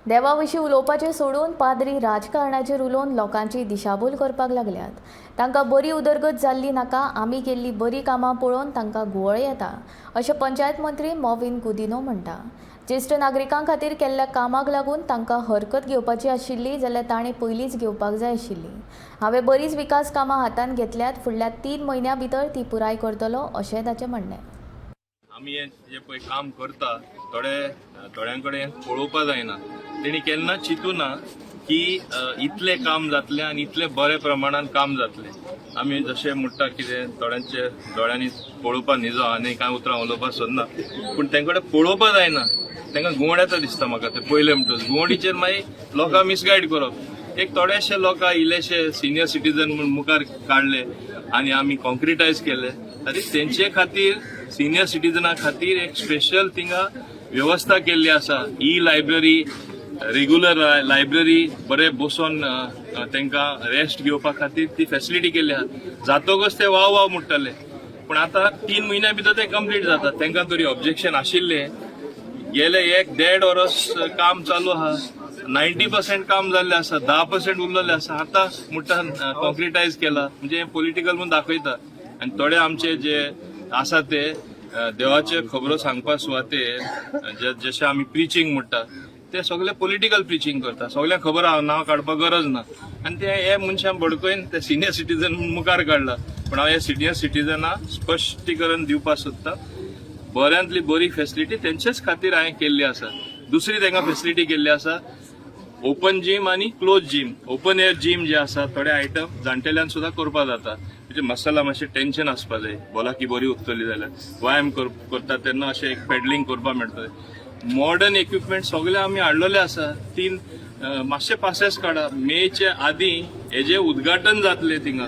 देवा विशीं उलोवपाचें सोडून पाद्री राजकारणाचेर उलोवन लोकांची दिशाभूल करपाक लागल्यात. तांकां बरी उदरगत जाल्ली नाका. आमी केल्ली बरी कामां पळोवन तांकां घुंवळ येता, अशें पंचायत मंत्री मॉवीन गुदिन्हो म्हणटा. ज्येश्ठ नागरिकां खातीर केल्ल्या कामाक लागून तांकां हरकत घेवपाची आशिल्ली जाल्यार तांणी पयलींच घेवपाक जाय आशिल्ली. हांवें बरीच विकास कामां हातांत घेतल्यात. फुडल्या 3 म्हयन्यां भितर ती पुराय करतलो, अशें ताचें म्हणणें. आमी हें जें पळय काम करता, थोडे थोड्यां कडेन पळोवपा जायना. तेणी केन्ना चिंतू ना की इतलें काम जातलें आनी इतलें बऱ्या प्रमाणान काम जातलें. आमी जशें म्हणटा कितें, थोड्यांचे दोळ्यांनी पळोवपा न्हिजो आनी कांय उतरां उलोवपाक सोदना, पूण तेंकडे कडेन पळोवपा जायना. तांकां घुंवड येता दिसता म्हाका. ते पयलें म्हणटच घुंवडीचेर मागीर लोकांक मिसगायड करप. एक थोडेशे लोकां इल्लेशे सिनियर सिटीजन म्हूण मुखार काडले आनी आमी कॉन्क्रिटायज केले. आनी तेंचे खातीर, सिनियर सिटीजना खातीर एक स्पेशल थिंगा वेवस्था केल्ली आसा. ई लायब्ररी, रेग्युलर लायब्ररी, बरे बसोन तांकां रेस्ट घेवपा खातीर ती फेसिलिटी केल्ली आसा. जातकच ते वाव वाव म्हणटाले, पूण आतां 3 म्हयन्या भितर ते कंप्लीट जाता. तांकां तरी ऑब्जेक्शन आशिल्लें. गेले एक देड वर्स काम चालू आहा. 90% काम जाल्लें आसा, 10% उरलेलें आसा. आतां म्हणटा कॉन्क्रिटायज केला, म्हणजे पॉलिटिकल म्हणून दाखयता. आनी थोडे आमचे जे आसा ते देवाचे खबरो सांगपा सुवातेर, जशें आमी प्रिचींग म्हणटा, ते सगळे पॉलिटिकल प्रिचींग करता. सगळ्यांक खबर आहा, नांव काडपाक गरज ना. आनी ते हे मनशां बडकयन ते सिनियर सिटीजन मुखार काडला. पूण हांव हे सिनियर सिटीजना स्पश्टीकरण दिवपाक सोदता, बऱ्यांतली बरी फेसिलिटी तेंचेच खातीर हांवें केल्ली आसा. दुसरी तांकां फेसिलिटी केल्ली आसा, ओपन जीम आनी close gym. Open air gym जे आसा, थोडे आयटम जाणटेल्यान सुद्दां करपाक जाता. म्हणजे मसाला मातशें टेन्शन आसपा जाय, भलायकी बरी उरतली जाल्यार व्यायाम करता तेन्ना अशें एक पेडलिंग करपाक मेळटलें. मॉडर्न इक्विपमेंट सगळे आमी हाडलेले आसा. तीन मातशे पासेस काडा. मेच्या आदीं हेजें उद्घाटन जातलें थिंगा.